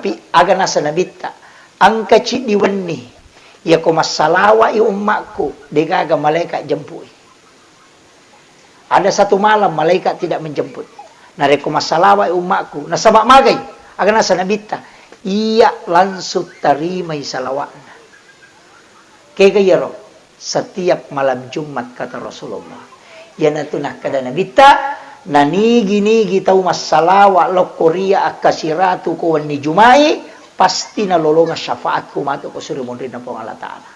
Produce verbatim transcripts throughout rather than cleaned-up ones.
Tapi aga naseng Nabitta, engka ciddi wenni, iyako massalawa'i ummakku, degaga malaika jempui. Ada satu malam malaikat tidak menjemput. Narekko massalawa'i ummakku, nasaba magai, aga naseng Nabitta, iya langsung tarimai salawa'na. Kega iyaro? Setiap malam Jumat, kata Rasulullah. Iyanatu nakkeda Nabitta, nanigi-nigi tau massalawa lokko ria akkasiratu ko wenni Juma'i, pasti nalolongeng syafaatku matu ko suri munrinna Puang Allah Ta'ala.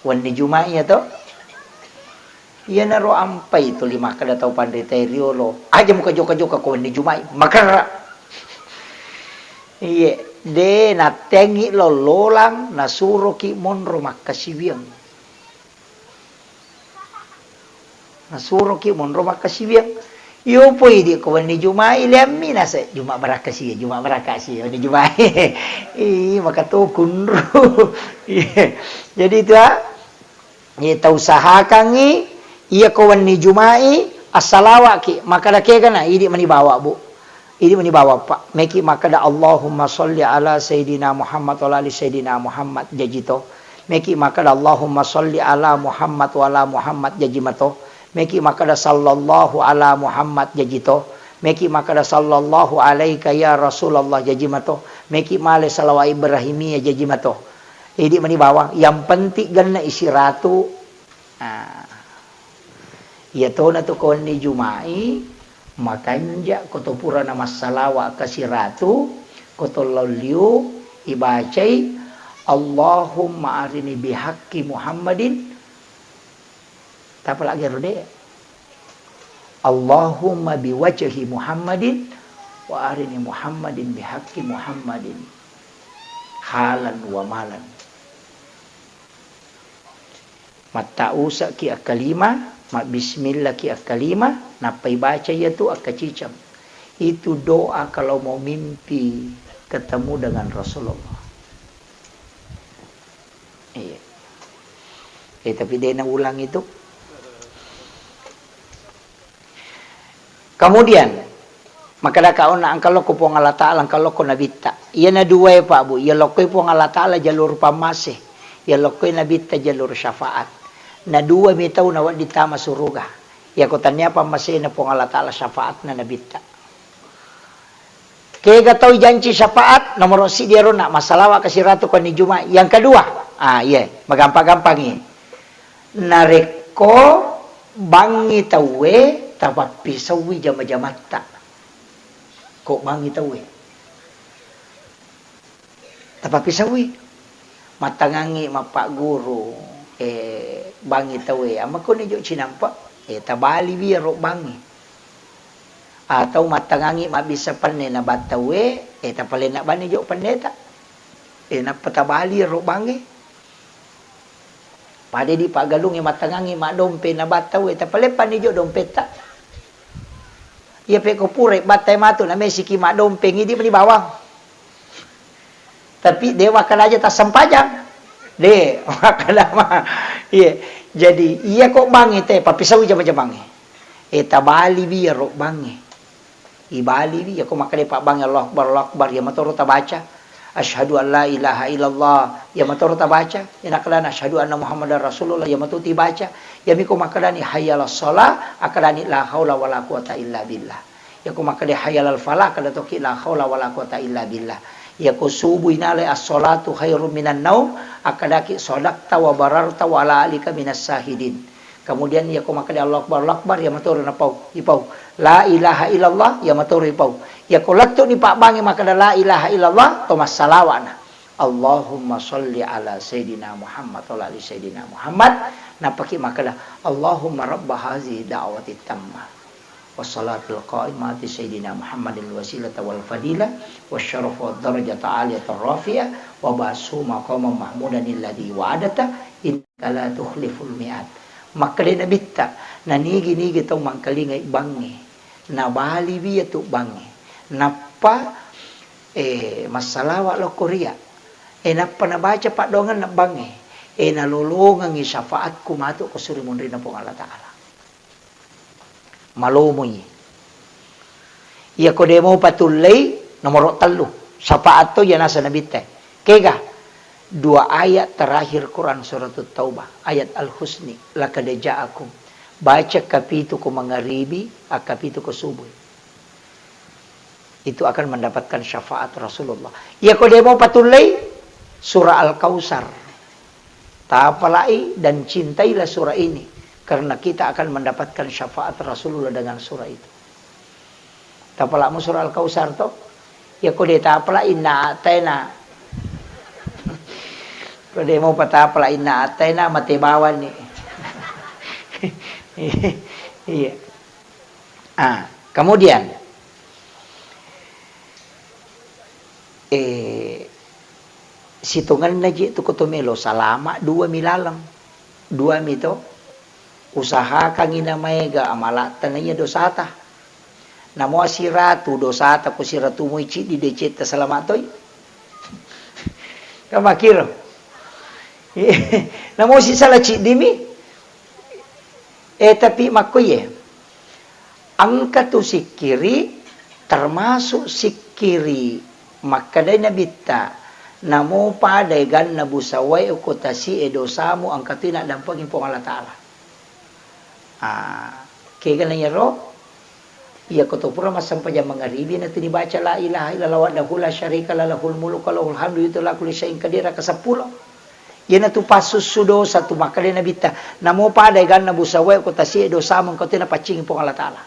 Wenni Juma'i ya to? Iyanaro ampai tuli makkeda tau panritae riolo, aja muka joka-joka ko wenni Juma'i, makerra. Iye, de natteangngi lollolang, nasuroki monro makkasiwiang. Nasuroki monro makkasiwiang. Iyo poi idi ko wenni Juma'i, leammi nase, Juma' barakkasi, Juma' barakkasi, wenni Juma'i. Ih, maka to kunru. Iya. Jadi itu, ah, Iya, tausahakangngi, iya ko wenni Juma'i, assalawa'ki, makkeda kegana, idi mani bawa, Bu. Idi mani bawa, Pak. Meki makkeda, "Allahumma sholli ala Sayyidina Muhammad wa ala ali Sayyidina Muhammad," jaji to. Meki makkeda, "Allahumma sholli ala Muhammad wa ala Muhammad," jaji mato. Meki makkeda, "Sallallahu ala Muhammad," jaji to. Meki makkeda, "Sallallahu alaika ya Rasulullah," jaji mato. Meki male salawat Ibrahimiyah, jaji mato. Idi mani bawang, yang penting genna isi ratu. Ah. Iya tona tu ko wenni Juma'i, makanja ko to purana massalawa kasiratu, ko to lao liu, ibacai, "Allahumma arini bihaqqi Muhammadin." Tapalagi ro de. "Allahumma biwajhi Muhammadin wa arini Muhammadin bihaqqi Muhammadin halan wa malan." Matta'usaki akkalima, mabbismillaki akkalima, nappai baca iyatu akkaciceng. Itu doa kalau mau mimpi ketemu dengan Rasulullah. Iya. Eh, tapi de naulang itu. Kemudian, makkedaka onna engka lokko Puang Allah Ta'ala, engka lokko Nabitta. Iyana duae, Pak, Bu, iya lokkoi Puang Allah Ta'ala jalur pammase, iya lokkoi Nabitta jalur syafaat. Na dua mi tau nawedding tama suruga. Iyako tania pammasena Puang Allah Ta'ala, syafaatna Nabitta. Kega tau ijanci syafaat, nomoro siddi ero na massalawa kasiratu ko wenni Juma. Yang kedua, ah, iya, magampa-gampangi. Narekko bangngi tauwe, tapappisaui jama-jamatta. Ko bangngi tauwe. Tapappisaui. Mattangangngi mappagguru, eh, bangngi tauwe. Amma koni jo cinampa, eh, tabaliwi ero bangngi. Atau mattangangngi mabbissa penne na battauwe, eh, tapalenna bani jo penneta. Eh, nappa tabali ero bangngi. Pada di paggalungnge mattangangngi maddompe na battauwe, tapaleppani jo dompetta. Iya pe ko pura battai matu na mesiki maddompeng, idi mani bawang. Tapi de wakkada aja tassempajang. De, wakkada ma. Iya. Jadi, iya ko bangngi te, pappisau jama-jamangnge. Eh, tabaliwi ero bangnge. Ibaliwi, yako makkeda pabbangnge Allahu Akbar, Allahu Akbar, iya matoro tabaca. Asyhadu an la ilaha illallah, iya matoro tabaca. Iya nakkedana asyhadu anna Muhammadar Rasulullah, iya matu tibaca. Iyami ko makkedani hayya 'alas shalah, akkedani la haula wala quwata illa billah. Yako makkeda hayya 'alal falah, kada tokki la haula wala quwata illa billah. Yako subuh inalai as-shalatu khairum minan naum, akkedaki shadaqta wa bararta wa ala alika minas syahidin. Kemudian yako makkeda Allahu Akbar, Allahu Akbar, iya matoro napau, ipau. La ilaha illallah, iya matoro ipau. Yako lettu'ni pabbangnge makkeda la ilaha illallah, to massalawa'na. Allahumma shalli ala Sayyidina Muhammad wa ala ali Sayyidina Muhammad. Nappaki makkeda, Allahumma rabba hazihi da'wati tammah. Wassalatul qaimati Sayyidina Muhammadil wasilata wal fadilah. Wasyarafa wad darajata aliyata rafi'ah. Wa ba'su maqamam mahmudan alladzi wa'adta. Innaka la tukhliful mi'ad. Makkeda Nabitta, nanigi-nigi tau mangkalingai bangnge, nabaliwi iyatu bangnge, nappa, eh, massalawa lokko ria, eh, nappa nabaca paddoangenna bangnge, eh, nalolongengngi syafaatku matu ko suri munrinna Puang Allah Ta'ala. Malomoi. Iyako de mopa tullei, Nomoro tellu, syafaat to iya naseng Nabitta. Kega? Dua ayat terakhir Quran Suratut Taubah, ayat Al-Husni, "Laqad ja'akum." Baca kapitu ko mangaribi, akkapitu ko subuh. Itu akan mendapatkan syafaat Rasulullah. Iya ko demo patullei, surah Al-Kautsar. Tapalai dan cintailah surah ini, karena kita akan mendapatkan syafaat Rasulullah dengan surah itu. Tapalakmu surah Al-Kautsar to? Ya ko de tapala inna ataina. Ko de mau patapala inna ataina mate bawani. Iya. Ah, kemudian eh sitongenna je tu ko to melo salama dua mi laleng. Dua mi to. Usahakangngi namaega amalatta naiya dosata. Namo asiratu dosata ko siratu moi ciddi decetta salama toi. Kamakiro. Namo sisala ciddimi. Eh, tapi makkoye. Engka tu sikkiri, termasuk sikkiri makkedai Nabitta, namo pada eganna busawae ko tasi'e dosamu, engka tu naddampengi Puang Allah Ta'ala. Ah, kegana iyaro, iya ko to pura massempajang mangaribi natu dibaca la ilaha illallah wahdahu la syarika lah lahul mulku wa lahul hamdu yuhyi wa yumiitu wa huwa ala kulli syai'in qadir raka seppulo. Iyanatu passussu dosa tu makkeda Nabitta, namo pada eganna busawae ko tasi'e dosamu engka tu napaccingi Puang Allah Ta'ala.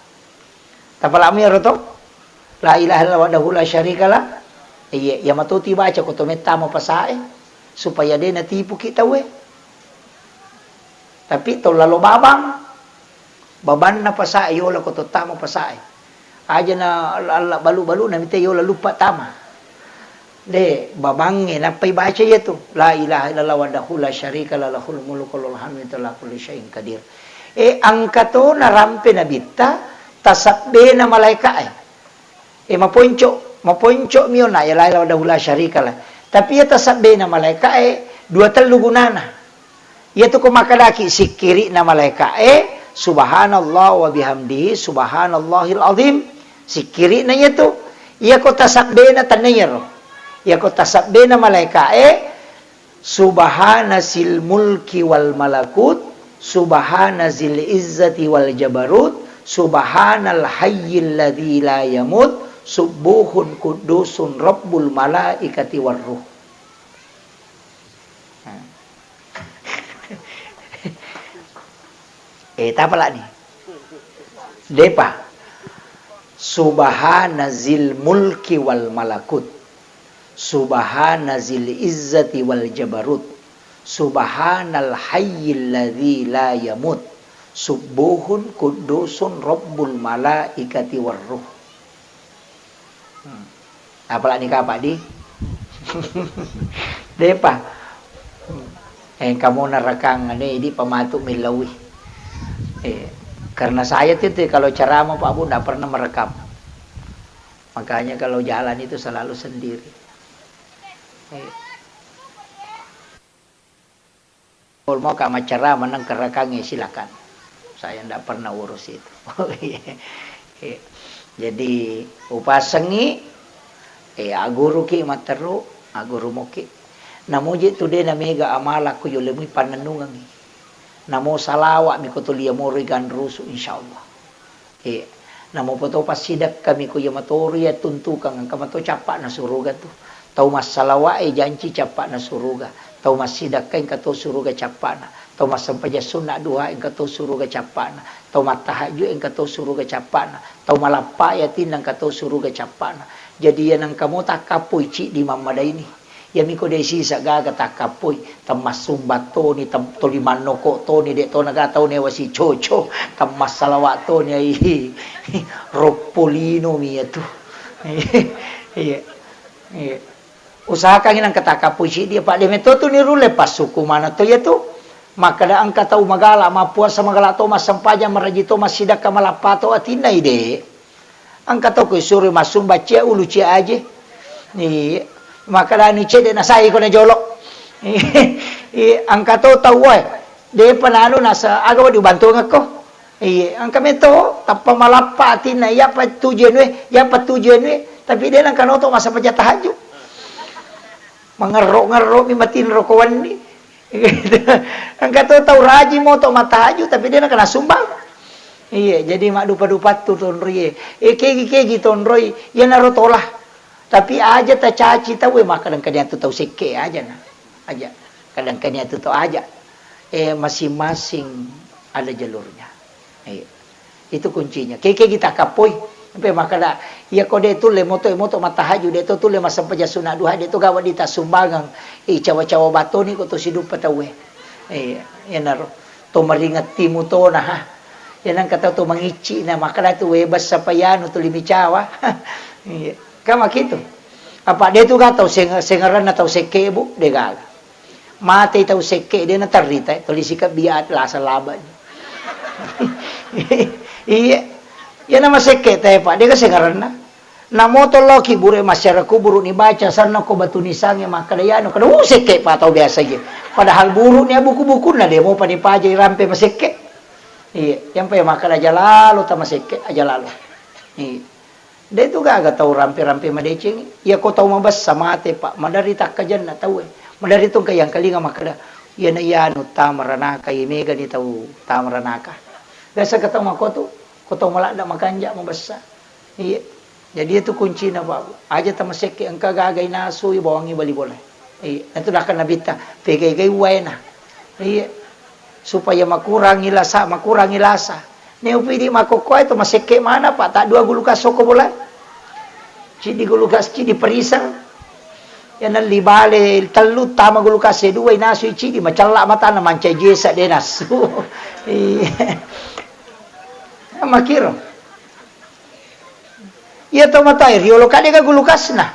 Tapalakmu iyaro to? La ilaha illallah wahdahu la syarika lah. Iya, iya matotu ibaca ko to mettama pasae supaya de natipuki tauwe. Tapi to lalo babang, babanna pasae yola ko to tama pasae. Aja na alla balu-balu na mite yola luppa tama. De, babangnge nappai baca iyatu. La ilaha illallah wahdahu la syarika lah lahul mulku wa lahul hamdu wa huwa ala kulli syai'in qadir. E, engka to narampe Nabitta tasabbena malaeka'e. E, maponco, maponco mio na ya la ilaha wahdahu la syarika lah. Tapi iya tasabbena malaeka'e dua tellu gunana. Iyatu ko makkedaki sikkiri'na malaeka'e, subhanallah wa bihamdihi, subhanallahil azim. Sikkiri'na iyatu. Iya ko tasabbena tennayaro. Iya ko tasabbena malaeka'e, subhana zil mulki wal malakut, subhana zil izzati wal jabarut, subhanal hayyil ladzi la yamut, subbuhun quddusun rabbul malaikati war ruh. Eh, tapalani. Depa. Subhana zil mulki wal malakut. Subhana zil izzati wal jabarut. Subhanal hayyil ladzi la yamut. Subbuhun quddusun rabbul malaikati war ruh. Hmm. Apalagi kapang di? Depa. Eh, kamu nerekang ini di pematu milawi. Eh, karena saya tuh, tuh kalau ceramah Pak Bu nggak pernah merekam. Makanya kalau jalan itu selalu sendiri. Eh. Kalau mau ka maccarama nengka rekangnge, silakan. Saya ndak pernah urus itu. Iya. Jadi, upasengi, eh, agguruki matteru, aggurumoki. Namuji tu de namega amala ko yolemui pannennungengi. Namo salawat mi ko tulia moro iganrusu, insyaallah. Eh, namo poto passidekkami ko iya matoro iya tuntukang, engka mato cappa'na suruga tu. Tau massalawa'e janci cappa'na suruga. Tau massidekka engka to suruga cappa'na. Tau massempajang sunna duha engka to suruga cappa'na. Tau mattahajju engka to suruga cappa'na. Tau malappa atinna engka to suruga cappa'na. Jadi iya nengka mo takkappoi ciddi mammadaini. Iyami ko de sisa gaga takkappoi, temmassumba toni, tem-, toli mannoko toni, de tona ga tau newa sicoco, temmassalawa toni, ai, roppo lino mi iyatu. Iya. Iya. Usahakangngi nengka takkappoi siddi, apa de metto tu nirulle passukku maneng to iyatu. Makkeda engka tau magala, mappuasa magala to, massempajang maraji to, massidekka malappa to, atinna ide. Engka to ko suroi massumba cia ulu cia aje. Iya. Makkedani cedde na sai ko na jolo. Iya, engka to tau wae. Depa nanu nasa aga wadi ubantungekko. Iya, engka meto tappa malappa atinna iya pa tujuan we, iya pa tujuan we. Tapi de' nengka noto massempajang tahajud. Mangerro-ngerro mi matinro ko wenni. Engka to tau rajing moto mattahajud, tapi de' nengka nasumbang. Iya, jadi maddupa-dupattu tonroie. Eh, kegi-kegi tonroi, iyanaro tola. Tapi aja tacaci tauwe, makkeda engka niatu tau sekke aja na. Aja. Kadang engka niatu tau aja. Eh, masing-masing ada jalurnya. Iya. Itu kuncinya. Keke kita kapoi. Sampai makkeda, iya ko de' tulle moto, moto mattahajud, de' to tulle massempajang sunat duha, de' to gaga wedding tassumbangeng. Eh, cawa-cawa batoni ko to siduppa tauwe. Iya, iyanaro. To maringettimu tona, ha. Iya nengka tau to mangicci na makkeda tu we bessa payanu tuli micawa. Iya. Kan makitu. Apa de' tu ga tau seng-, sengerenna tau sekke, Bu? De' gaga. Matei tau sekke, de' naterrita, tuli sikebbi lasa laba. Iya. Iya nama sekke te, Pak, de' ga sengerenna. Namoto loki buru masyarakat kuburu ni baca sanna ko batu nisange makkeda yanu, kada, uh, sekke pa tau biasa je. Padahal buru ni buku-bukunna de' mopa ni paja irampe masekke. Iya, yang pa makkeda aja lalo tama sekke, aja lalo. Iya. De' tu gaga tau rampe-rampe madeceng. Iya ko tau mabessa mate, Pak, madari takkajenna tauwe. Madari tu engka yang kalinga makkeda, iyana iyanu tama ranaka, iya mega ni tau tama ranaka. Biasa ka tau makotu, ko tau maladda makanja mabessa. Iya. Jadi itu kuncina, Pak. Aja tama sekke, engka gaga inasui bawangi bali bola. Iya. Itu nakkan Nabitta, pegai-gai waena. Iya. Supaya makurangi lasa, makurangi lasa. Neupidi makkokkoe to masekke mana, Pak, ta dua gulukas soko bola. Cidi gulukas, cidi perisang. Ya nelli bale tellu tama gulukas e dua, inasui cidi, macella matana, mancai jesa de' nasu. Iya. Makiro. Iya to matae riolo kade ga gulukasna.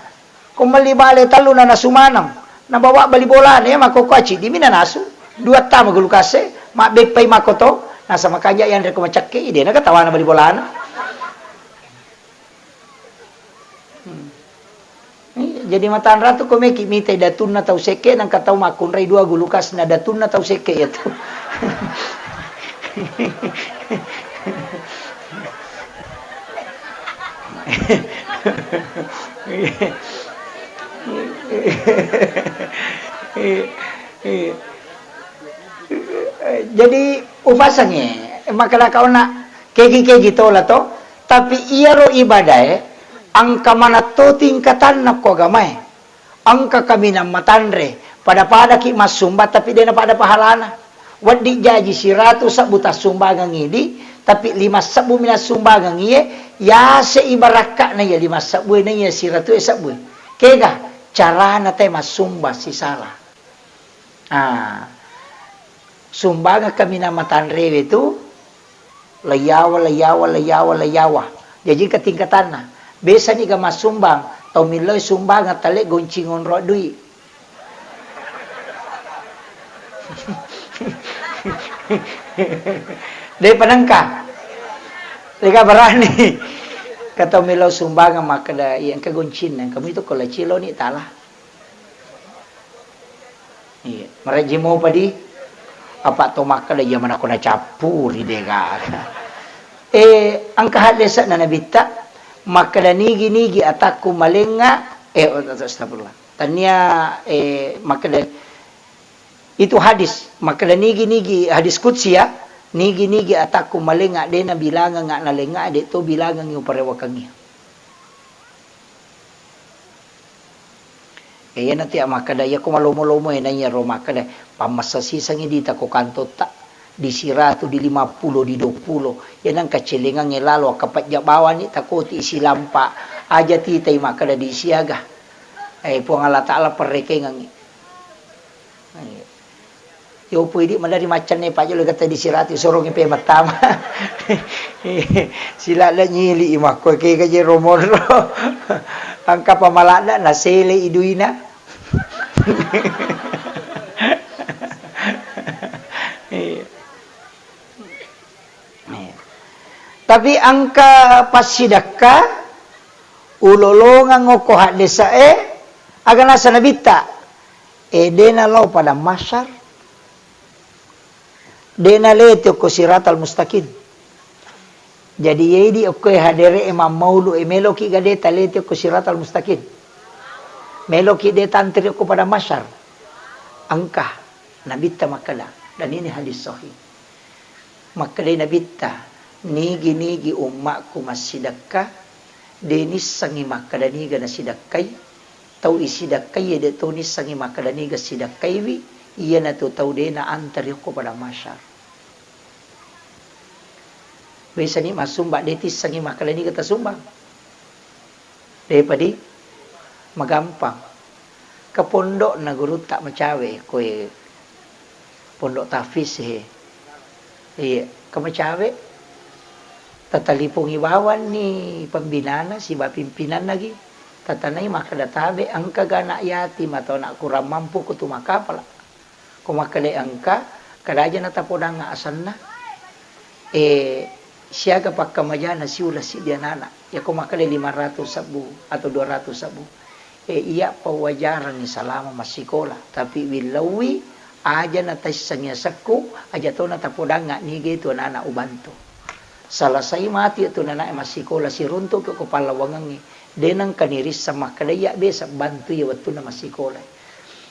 Ko melli bale tellu na nasu maneng. Nabawa bali bolana, iya makkokkoe cidi mi nanasu. Dua tama gulukase, mabbeppai makkoto, nasa makanja yanre ko macakke, de' na katawana bali bolana. Hmm. Iya, jadi matanra tu ko meki mitai datunna tau sekke, nengka tau makkunrai dua gulukasna datunna tau sekke iya tu. Jadi upasangi, makkeda kauna kegi-kegi tola to, tapi iyaro ibadae engka manatto tingkatanna ko agamae. Engka kaminang matanre, pada-padaki massumba tapi de' napada pahalana. Wedding jaji siratu sebbu tassumbangeng idi, tapi lima sebbu mi nassumbangengi e, yase i barakka'na iya lima sebbu e na iya siratu e sebbu e. Kega carana te massumba sisala. Ah. Sumbangeng kaminang matanrewe tu, Laiyawa, laiyawa, laiyawa, laiyawa. Jaji engka tingkatanna. Biasani ga massumbang, tau millau sumbangeng tale goncing onro dui. De' panengka. Dega berani. Ka tau millau sumbangeng makkeda, iya engka goncinna, engka muitu ko laciloni tala. Iya, marejji mopa di. Apa to makkeda iya manakko nacappuri degaga. Eh, engka haddese'na Nabitta, makkeda nigi-nigi atakku malengnga, eh, astagfirullah. Tania, eh, makkeda itu hadis, makkeda nigi-nigi hadis qudsi ya, nigi-nigi atakku malengnga de' nabilangengnga nalengnga de' to bilangengngi uparewakengngi. Iyanatu iya makkeda, iyako malomo-lomo e, na iyaro makkeda, pammassa sisengngi dita ko kantotta, di siratu, di limappulo, di duappulo. Iya nengka celengangnge lalo, akkapejja bawani takoti silampa, aja titai makkeda di siaga. Eh, Puang Allah Ta'ala perrekengengngi. Iya. Yopo idi madari maccanne pajolo getta di siratu sorongi pe mattama. Silala nyili i makko ke gaje romonro. Angka pamalada nasele iduina. Iya. Iya. Tapi angka passidakka ulolongang okko haddesa e, aga nasa nabitta. E, dena lao padang mahsyar, dena lete ko siratal mustaqim. Jadi, iye idi okko e hadere e mammaulu e, meloki ga de taleti okko siratal mustaqim? Meloki de tantri okko padang mahsyar? Engka. Nabitta makkeda, dan ini hadis sahih. Makkedai Nabitta, nigi-nigi ummakku massidekka, de nissengngi makkeda niga nasidekkai, tau isidekkai de to nissengngi makkeda niga sidekkaiwi, iyanatu tau de naantari okko padang mahsyar. Biasani massumba, de tissengngi makkeda niga tasumbang. Depa di magampang. Ke pondokna gurutta macawe, koe pondok tahfiz he. Iya, ke macawe. Tatalipongi bawanni pembinana siba pimpinanna gi. Tatanai makkeda tabe engka ga anak yatim atau anak kurang mampu kutu makapala. Ko makkeda engka, kada aja natapodang asenna. Eh, siaga pakkamajana siula siddi anana. Ya ko makkeda lima ratus sebbu atau dua ratus sebbu. Eh, iya pawajaranni salama massikola, tapi willauwi aja nataissengi asekku, aja to natapodang niga tu anana ubantu. Salasai mati tu anana massikola siruntuk ko pallawangengngi. De nengka nirisseng makkeda iya besa bantu iya wettunna massikola.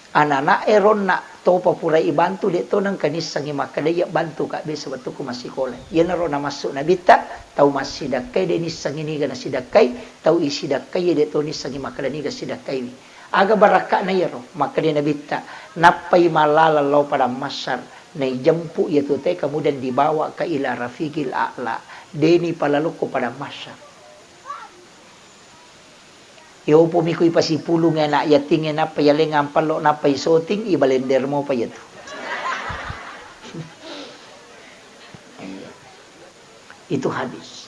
Anana'e ronna topa pura ibantu, de to nengka nissengngi makkeda iya bantu ka besa wettukku massikola. Iyanaro namassu Nabitta, tau massidakkai de nissengngi niga nasidakkai, tau isidakkai de to nissengngi makkeda niga sidakkaiwi. Aga barakka'na iyaro? Makkeda Nabitta, nappai mallaleng lao padang mahsyar, naijempu iya tu tae, kemudian dibawa ka ila rafiqil a'la, deni palalukku padang mahsyar. Yopomi ku ipasipulung anak yatingnge, nappa yaleng ampallo, nappa isoting, ibalender mopa iyatu. Itu hadis.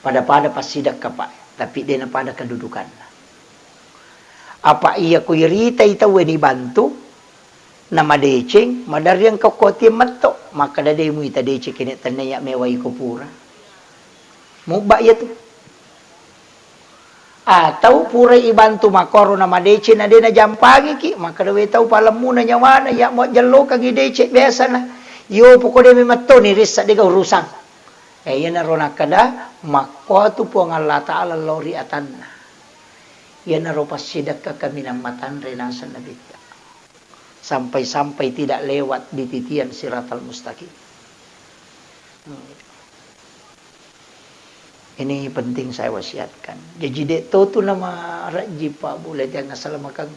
Pada-pada passidakka, Pak, tapi dena pada kedudukanna. Apa iya ku iritai tauwe nibantu, namadeceng, maderri engka kuatieng metto, makkeda de muita deceng kene tennia mewai ko pura. Mubba iyatu. Atau pura ibantu makkoro namadeceng na de najampangiki, makkeda we tau palemmuna nyawana, iya muajjellokangi deceng biasana. Yo poko de memetto ni rissa dega urusan. Eh, iyanaro nakkeda, makkuatu Puang Allah Ta'ala lao ri atanna. Iyanaro passidekka kaminang matanre naseng Nabitta. Sampai-sampai tidak lewat di titian siratal mustaqim. Ini penting saya wasiatkan. Jaji, de to tu nama rajji, Pak, Bu, le tiang asalamakang.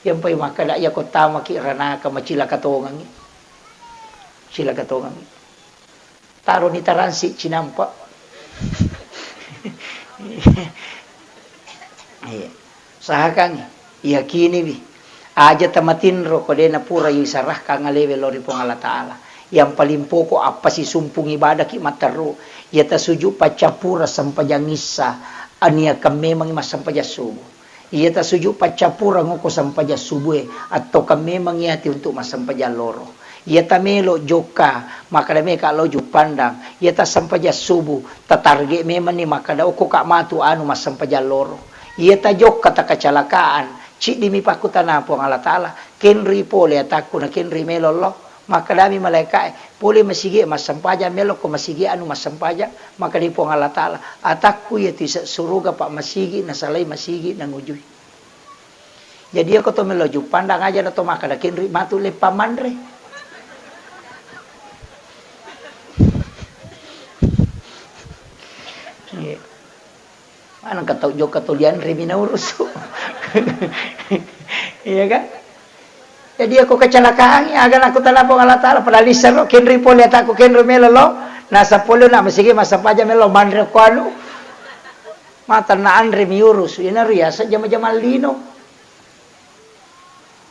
Yang pai makkeda iya ko tamaki ranaka macilaka tongangi. Cilaka tongangi. Taroni taransi cinampa. Iya. Usahakan, yakiniwi. Aja tamatinro ko de napura isarahkan alewe lao ri Puang Allah Ta'ala. Yang paling pokok, appasisumpung ibadaki matteru. Iya tasujud paccappura sempajang issa, aniakan memang massempajang subuh. Iya tasujud paccappureng okko sempajang subue, attokan memang iyati untuk massempajang loro. Iya tamelo jokka, makkeda meka lao Juppandang. Iya tassempajang subuh, tatarget memanni makkeda okko ka matu anu massempajang loro. Iya tajokka takacalakaan, ciddimi pakkutana Puang Allah Ta'ala, kenri pole atakku na kenri melo lao. Makkedami malaeka'e, "Pole masigi massempajang, melokko masigi anu massempajang." Makkedai Puang Allah Ta'ala, "Atakku iya tise suruga, Pak, masigi nasalai masigi nangujui." Jadi, iya ko to melo Juppandang aja na to makkeda kenri matu leppa manre. Iya. Manengka tau jokka tuli anre mi naurusu. Iya kan? Jadi, iya ko kecelakaan, aga nakkutana Puang Allah Ta'ala, padahal lissero, kenri pole atakku, kenri melo lao, nasa pole na masigi massempajang melo manre ko anu. Matanna anre mi urusu, iyana riaseng jama-jamang lino.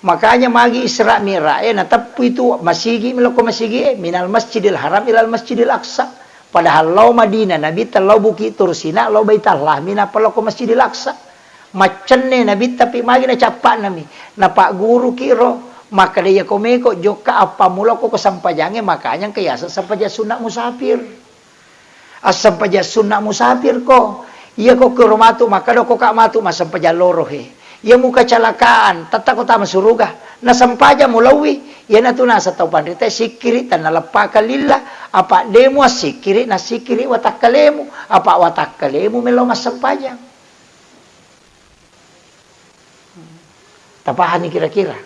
Makanya magi Isra Mi'raj e, nateppu itu masigi, melokko masigi e, minal Masjidil Haram ilal Masjidil Aqsa. Padahal lao Madinah, Nabitta lao Bukit Tur Sina, lao Baitallahmi, nappa lokko Masjidil Aqsa. Maccenne Nabitta pi magi nacappa'nami. Napagguruki ro, makkeda iya ko meko jokka appammulokko ko sempajangnge, makanya engka yaseng sempajang sunna musafir. Assempajang sunna musafir ko. Iya ko kuro matu, makkeda ko ka matu massempajang loro he. Iya mukacalakaan, tetta ko tama suruga, nasempajang mulauwi, iyanatu naseng tau panrita sikkiri, tennaleppakang lilla, apa demu assikkiri, nassikkiri watakkalemu, apa watakkalemu melo massempajang. Tapahani kira-kira?